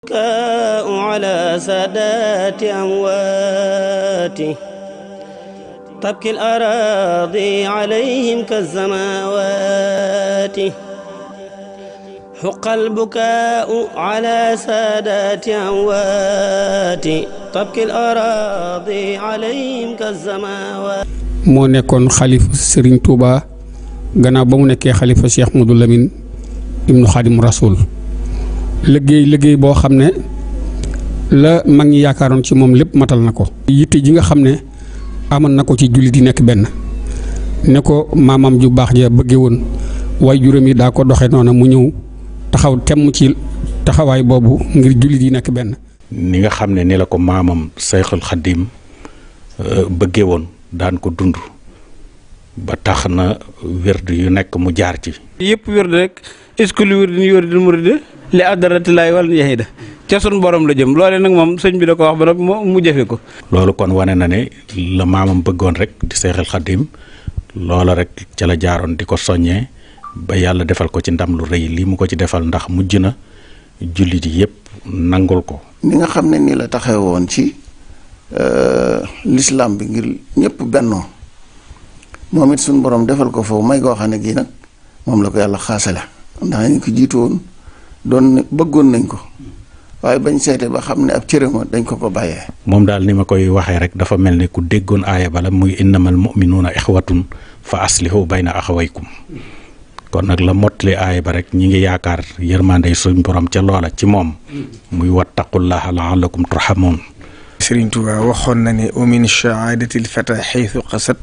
البكاء على سادات أمواته تبكي الأراضي عليهم كالسماوات حق البكاء على سادات أموات تبكي الأراضي عليهم كالسماوات. moo nekkoon xalifa Serigne Touba gannaaw ba mu nekkee xalifa Cheikh Modou Lamine ibnu Xadim Rasoul liggéey boo xam ne la mag ñi yaakaaroon ci moom lépp matal na ko. yitte ji nga xam ne amoon na ko ci julli di nekk benn ne ko maamam ju baax ja bëggee woon waaye juróom yi daa ko doxe noonu mu ñëw taxaw temm ci taxawaay boobu ngir julli di nekk benn. ni nga xam ne ni la ko maamam Seyxul Xadim bëggee woon daan ko dund ba tax na wérd yu nekk mu jaar ci. yëpp wérd rek est-ce que lu wérd ni wérd murid li adaratilaay wala yahida ca sun borom la jëm loolee nag moom sëñ bi da ko wax ba nag mu jëfe ko. loolu kon wane na ne la maamam bëggoon rek di Seyxul Xadim loola rek ca la jaaroon di ko soññee ba yàlla defal ko ci ndam lu rëy lii mu ko ci defal ndax mujj na jullit yi yëpp nangul ko. ni nga xam ne nii la taxaw woon ci l'islam bi ngir ñëpp bennoo moom it suñu borom defal ko foofu may goo xam ne gii nag moom la ko yàlla xaasale ndax ñu ko jiitu woon doon bëggoon nañ ko waaye bañ seete ba xam ne ab cërëma dañ ko bàyyee. moom daal ni ma koy waxee rek dafa mel ni ku déggoon aaya bala muy innamal mu'minuuna ixwatun fa aslihu bayna axawaykum kon nag la mottali aaya ba rek ñi ngi yaakaar yërmande suñ borom ca loola ci moom muy wattaqullaha la'allakum turhamun. Sëriñ Tuubaa waxoon na ne wa min shahaadatil fata xaytu qasat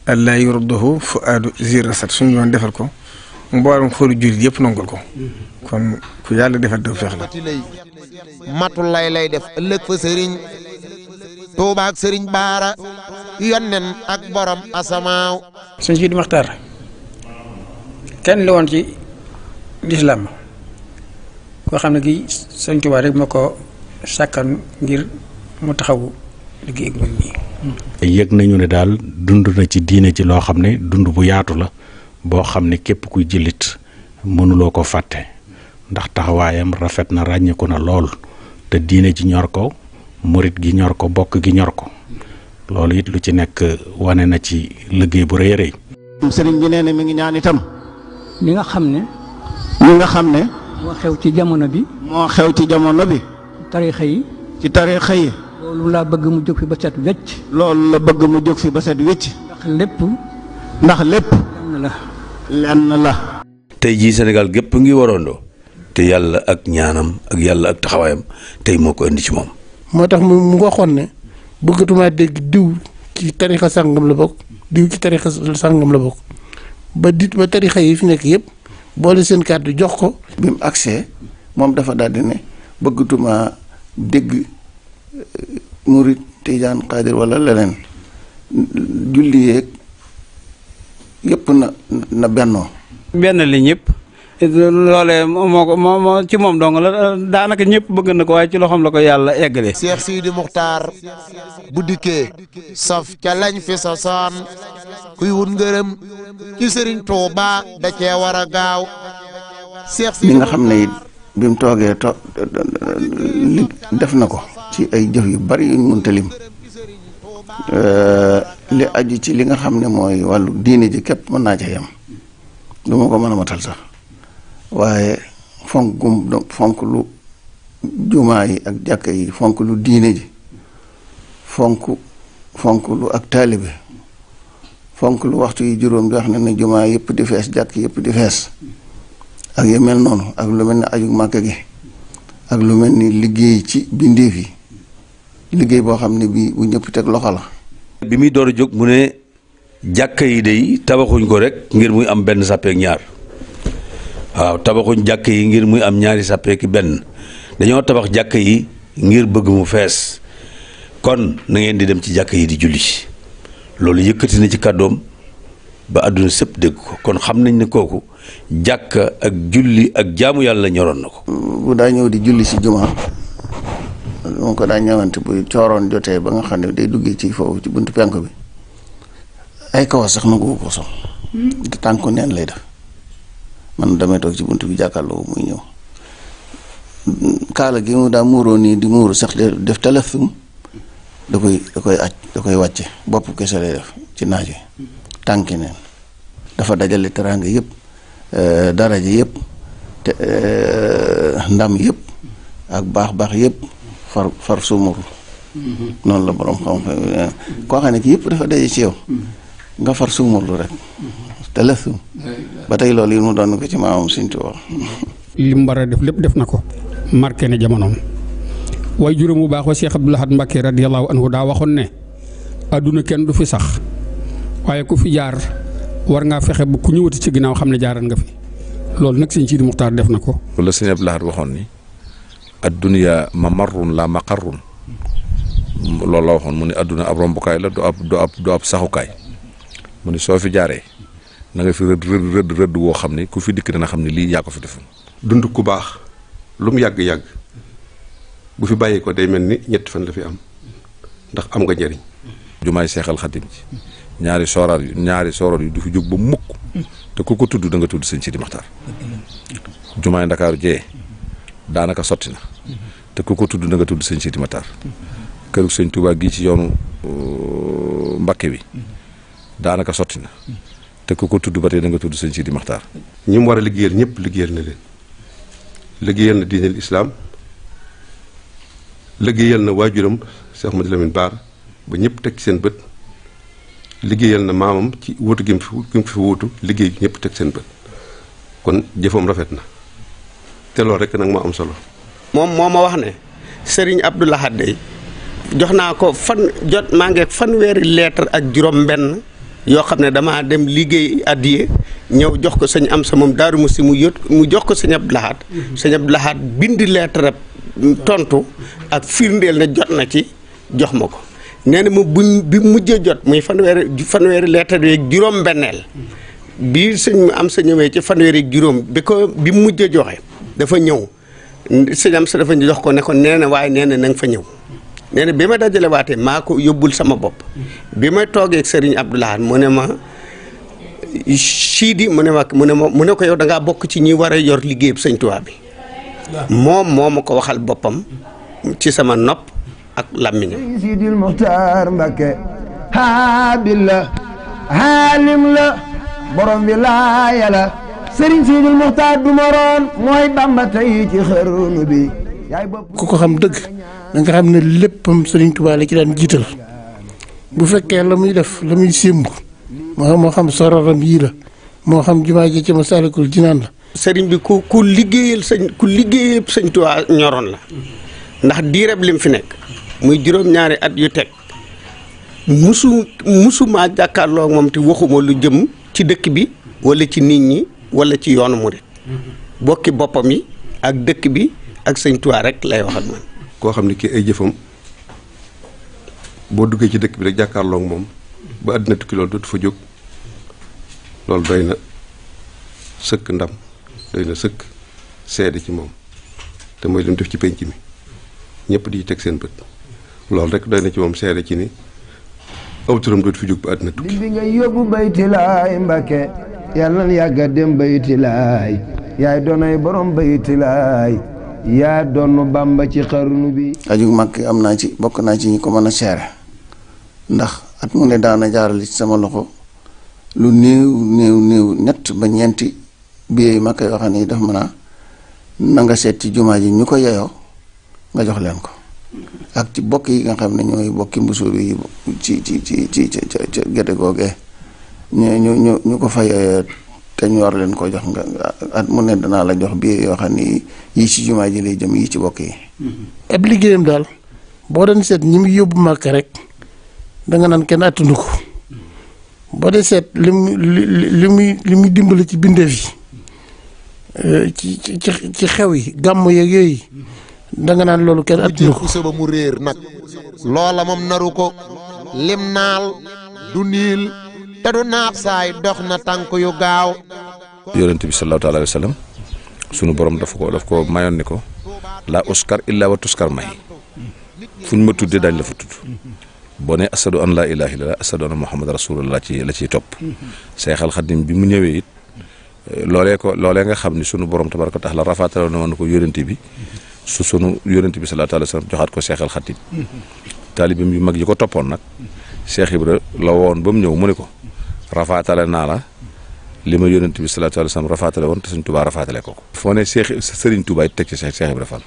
allaa yurdahu fuaadu zirasat suñu doon defal ko mboolem xoolu jullit yëpp nangul ko kon ku yàlla defal doo feex la matul lay def ëllëg fa sëriñ Tuubaa ak sëriñ Baara yonnen ak borom asamaaw. sëñ Sidi Maxtaar kenn la woon ci lislaam koo xam ne kii sëñ Tuubaa rek ma ko sàkkan ngir mu taxawu liggéey ak ñun ñii. yëg nañu ne daal dund na ci diine ci loo xam ne dund bu yaatu la boo xam ne képp kuy jullit mënuloo ko fàtte ndax taxawaayam rafet na ràññeeku na lool te diine ji ñor ko murit gi ñor ko bokk gi ñor ko loolu it lu ci nekk wane na ci liggéey bu rëy a rëy. sëriñ bi nee na mi ngi ñaan itam. li nga xam ne. moo xew ci jamono bi. tariixa yi. ci tariixa yi. loolu laa bëgg mu jóg fi ba set wecc. loolu la bëgg mu jóg fi ba set wecc. ndax lépp. lenn la. tey jii Sénégal gépp ngi waroondoo te yàlla ak ñaanam ak yàlla ak taxawaayam tey moo ko indi ci moom. moo tax mu waxoon ne bëggatuma dégg diw ci tariixa sàngam la bokk diw ci tariixa sàngam la bokk ba tariixa yi fi nekk yëpp boole seen kàddu jox ko. bi mu agsee moom dafa daal di ne bëggatuma dégg murit tijaan xaadir wala leneen julli yeeg yëpp na bennoo. benn li ñëpp loolee moo ci moom dong la daanaka ñëpp bëgg na ko waaye ci loxoom la ko yàlla eggalee. Cheikh Sidi Muxtaar bu dikkee saf ca lañ fi sosoon kuy wut ngërëm ci Sëriñ Tuubaa da cee war a gaaw. Cheikh Sidi nga xam ne it bi mu toogee li def na ko ci ay jëf yu bari yuñ mënta lim li aju ci li nga xam ne mooy wàllu diine ji képp mën naa ca yem du ma ko mën a matal sax waaye fonk lu jumaa yi ak jàkka yi fonk lu diine ji fonk lu ak taalibe fonk lu waxtu yi juróom di wax ne jumaa yëpp di fees jàkk yëpp di fees ak yu mel noonu ak lu mel ne aju màkk gi ak lu mel ni liggéey ci bindeef yi liggéey boo xam ne bii bu ñëpp teg loxo la. bi muy door a jóg mu ne jàkka yi de tabaxuñ ko rek ngir muy am benn sàppeek ñaar waaw tabaxuñ jàkka yi ngir muy am ñaari sàppeeki benn dañoo tabax jàkka yi ngir bëgg mu fees kon na ngeen di dem ci jàkka yi di julli loolu yëkkati na ci kàddoom ba àdduna sëpp dégg ko kon xam nañ ne kooku jàkka ak julli ak jaamu yàlla ñoroon na ko. bu daa ñëw di julli si jumaa moom ko daa ñëwante bu cooroon jotee ba nga xam ne day duggee ci foofu ci buntu penk bi ay kawas sax nangu ko sol tànku neen lay def man damay toog ci buntu bi jàkkaarloo muy ñëw kaala gi mu daa muuroo nii di muuru sax def talafum da koy wàcce bopp kese lay def ci naaj wi tànki neen dafa dajale teraanga yëpp daraja yëpp te ndam yëpp ak baax yëpp far sumuru noonu la borom xam-xam koo xam ne ki yëpp dafa daje ci yow nga far sumuru rek talafum ba tey loolu yi mu doon ko ci maamam Sëñ Tuubaa li mu war a def lépp def na ko marqué ne jamonoom waaye juróom bu baax wa Cheikh Abdoul Ahad Mbacké radiyallahu anhu daa waxoon ne adduna kenn du fi sax waaye ku fi jaar war ngaa fexe bu ku ñëwati ci ginnaaw xam ne jaaran nga fi loolu nag sëñ Sidi Muxtaar def na ko. la sëñ Abdoul Ahad waxoon ni adduniya mamarrun la maqarrun loolu la waxoon mu ne adduna ab rombukaay la du ab saxukaay mu ne soo fi jaaree na nga fi rëdd woo xam ne ku fi dikk dana xam ne lii yaa ko fi def. dund ku baax lu mu yàgg-yàgg bu fi bàyyi ko day mel ni ñetti fan la fi am ndax am nga njëriñ. jumaay Seexal Xadim ci ñaari sooroor yu du fi jóg ba mukk te ku ko tudd da nga tudd sëñ Sidi Maxtaar. jumaay Ndakaaru jee daanaka sotti na te ku ko tudd da nga tudd sëñ Sidi Maxtaar. këru sëñ Tuubaa gi ci yoonu Mbakke bi daanaka sotti na te ku ko tudd ba tey da nga tudd sëñ Sidi Maxtaar. ñi mu war a liggéeyal ñëpp liggéeyal na leen liggéeyal na diineel islaam liggéeyal na waajuram Cheikh Ahmadou Lamine Bara ba ñëpp teg seen bët liggéeyal na maamam ci wutu gi mu fi wutu liggéey ñëpp teg seen bët kon jëfam rafet na te loolu rek nag moo am solo. moom moo ma wax ne Serigne Abdoul Ahad day jox naa ko maa ngi fanweeri lettre ak juróom-benn yoo xam ne damaa dem liggéey addiye ñëw jox ko sëñ am sa moom Daaru Musti mu jox ko sëñ Abdoul Ahad. sëñ Abdoul Ahad bind lettre tontu ak firndeel na jot na ci jox ma ko nee na ma bi mujjee jot muy fanweeri lettre yeeg juróom-benneel bi sëñ am sa ñëwee ci fanweeri yeeg juróom bi mu mujjee joxe dafa ñëw sëñ am sa dafa jox ko ne ko nee na waaye nee na nga fa ñëw. nee na bi ma dajale waatee maa ko yóbbul sama bopp bi ma toogee ak Serigne Abdoul Ahad mu ne ma Sidi mu ne ko yow da ngaa bokk ci ñi war a yor liggéeyub Sëñ Tuubaa bi moom moo ma ko waxal boppam ci sama nopp ak làmmiñam. Sidil Muxtaar Mbakke haabil la haalim la borom bi laaya la Serigne Sidil Muxtaar du moroon mooy Bamba tey ci xarnu bi. ku ko xam dëgg da nga xam ne léppam Sëriñ Tuubaa la ci daan jiital bu fekkee la muy def la muy sémb moo xam sororam yii la moo xam jumaa ji ci Masaalikul Jinaan la. sëriñ bi ku liggéeyal sëñ Tuubaa ñoroon la ndax diireb lim fi nekk muy juróom-ñaari at yu teg musuma jàkkaarloo moom te waxuma lu jëm ci dëkk bi wala ci nit ñi wala ci yoonu murit bokki boppam yi ak dëkk bi ak sëñ Tuubaa rek lay wax ak man. koo xam ne kii ay jëfam boo duggee ci dëkk bi rek jàkkaarloo ak moom ba àddina tukki loolu dootu fa jóg loolu doy na sëkk ndam doy na sëkk seede ci moom te mooy li mu def ci penc mi ñëpp di teg seen bët loolu rek doy na ci moom seede ci ni aw turam dootu fi jóg ba àddina tukki. bi nga yóbbu bayti laay Mbàkke yàlla na yàgga dem bayti laay yaay doonay borom bayti laay yaa doon Bàmba ci xarnu bi. aju mag am naa ci bokk naa ci ñi ko mën a seere ndax at mu ne daana jaarale ci sama loxo lu néew ñett ba ñeenti biyee mag yoo xam ne daf mën a na nga seet ci jumaa ji ñu ko yeyoo nga jox leen ko ak ci bokk yi nga xam ne ñooy bokki mbusóor yi ci gerte googee ñu ko fa yeyoo te ñu war leen ko jox nga at mu ne danaa la jox bi yoo xam ni yii ci jumaa ji lay jëm yii ci bokk yi. ab liggéeyam daal boo doon seet ñi mu yóbbu màkk rek danga naan kenn attanu ko boo dee seet li muy dimbali ci bindeef yi ci xew yi gàmm yeeg yooyu danga naan loolu kenn attanu ko. ba mu réer nag loola moom naru ko lim naal du niil te du naax saay dox na tànk yu gaaw. yonent bi sallallahu alayhi wa sallam sunu borom daf ko mayoon ni ko laa uskar illa wa tuskar may fu ñu ma tuddee dañ la fa tudd boo ne asadu an laa ilaaha illallah asadu anna muhammad rasulullah la ciy topp. Seexal Xadim bi mu ñëwee it loolee nga xam ni sunu borom tabaraka taala rafaatale na woon ko yonent bi su sunu yonent bi sallallahu alayhi wa sallam joxaat ko Seexal Xadim taalibam yu mag yi ko toppoon nag Cheikh Ibra la woon ba mu ñëw mu ne ko rafaatale naa la li ma yonent bi sallallahu alayhi wa sallam rafaatale woon te Sëriñ Tuubaa rafaatale ko foo ne Sëriñ Tuubaa teg ci Cheikh Ibra Fall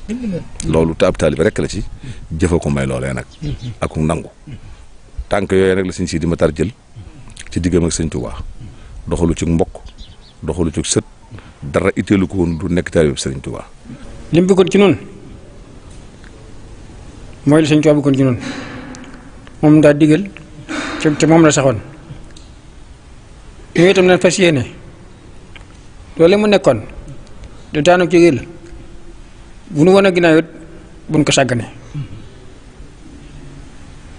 loolu te ab taalibe rek la ci jëfa ko may loolee nag ak nangu tànk yooyu nag la Sëriñ Sidi Maxtaar jël ci diggam ak Sëriñ Tuubaa doxalu ci mbokk doxalu ci sët dara itteelu ko woon du nekk taalibe Sëriñ Tuubaa li mu bëggoon ci noonu mooy li Sëriñ Tuubaa bëggoon ci noonu moom daa digal te moom la saxoon ñooy itam nañ fas yéene loolu mu nekkoon du daanu ci la bu nu woon a ginnaaw it buñ ko sàggane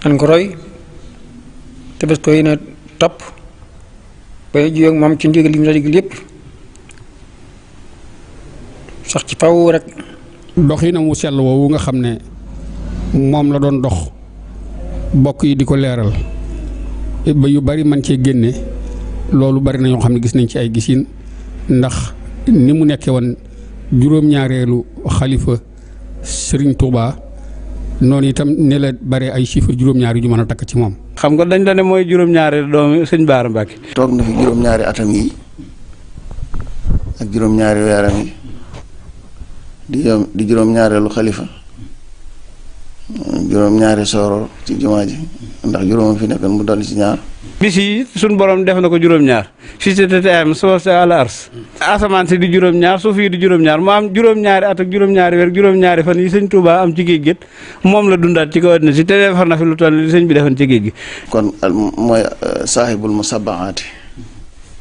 nan ko roy te bés ko yéene topp bay jiw ak moom ci ndigal li mu la digal yépp sax ci faw rek doxinam wu sell woowu nga xam ne moom la doon dox bokk yi di ko leeral ba yu bari man cee génne loolu bari na ñoo xam ne gis nañ ci ay gisin ndax ni mu nekkee woon juróom-ñaareelu xalifa Serigne Touba noonu itam ne la bare ay chiffres juróom-ñaari yu mën a takk ci moom. xam nga dañ la ne mooy juróom-ñaari doomi sëñ Baara Mbacke. toog na fi juróom-ñaari atam yi ak juróom-ñaari weeram yi di juróom-ñaareelu xalifa juróom-ñaari sooro ci jumaa ji ndax juróom fi nekkoon mu dolli ci ñaar. bis yi suñ borom def na ko juróom-ñaar si te am soo sa àla ars asamaan si di juróom-ñaar suuf yi di juróom-ñaar mu am juróom-ñaari at ak juróom-ñaari weer juróom-ñaari fan yi sëñ Touba am ci géej gi moom la dundaat ci kaw àddina si te defar na fi lu toll li sëñ bi defoon ci géej gi. kon mooy saahibul musabbahaati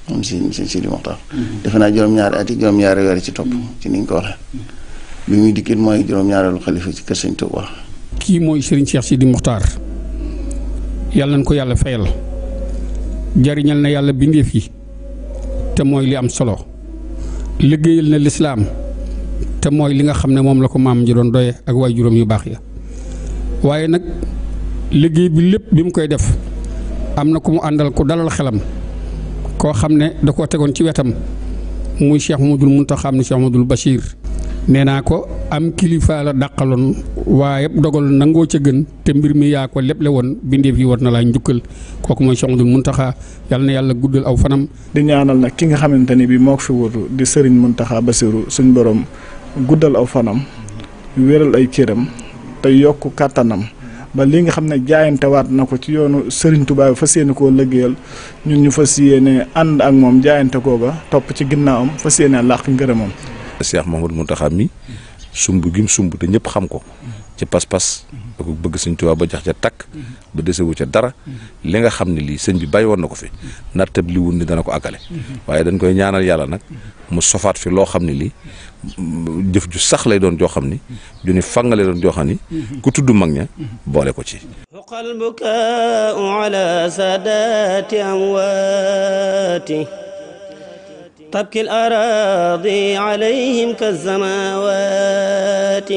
moom si di Moxtaar defe naa juróom-ñaari at yi juróom-ñaari weer ci topp ci ni ñu ko waxee bi muy dikkit mooy juróom-ñaareelu xalifa ci kër sëñ Touba. kii mooy Serigne Cheikh Sidi Mokhtar yàlla nañ ko yàlla fayal jariñal na yàlla bindeef yi te mooy li am solo liggéeyal na lislaam te mooy li nga xam ne moom la ko maam ji doon doye ak waay juróom yu baax ya waaye nag liggéey bi lépp bi mu koy def am na ku mu àndal ku dalal xelam koo xam ne da koo tegoon ci wetam muy Cheikh Mamadul Muntaxa ni Cheikh Mamadul Bachir nee naa ko am kilifa la dàqaloon waaye dogal nangoo ca gën te mbir mi yaa ko lépp le woon bindeef yi war na laa njukkal kooku mooy Cheikh Mamadul Muntaxa yàlla na yàlla guddal aw fanam. di ñaanal nag ki nga xamante ni bii moo ko fi wutu di Serigne Muntaxa Basiru suñ borom guddal aw fanam wéral ay cëram te yokk kàttanam ba li nga xam ne jaayante waat na ko ci yoonu Serigne Touba fas yéene koo liggéeyal ñun ñu fas yéene ànd ak moom jaayante kooga topp ci ginnaawam fas yéene làq ngërëmam. Cheikh Mouhamadou Mountakha mi sumb gim sumb te ñëpp xam ko ci pas-pas da ko bëgg sëñ Tuubaa ba jax ca takk ba desewu ca dara li nga xam ne lii sëñ bi bàyyi woon na ko fi nattab li wun ni dana ko àggale waaye dañ koy ñaanal yàlla nag mu sofaat fi loo xam ne lii jëf ju sax lay doon joo xam ni ju ni fàngale doon joo xam ni ku tudd mag ña boole ko ci huqal bukaa'u ala saadaati amwaati تبكي الأراضي عليهم كالسماوات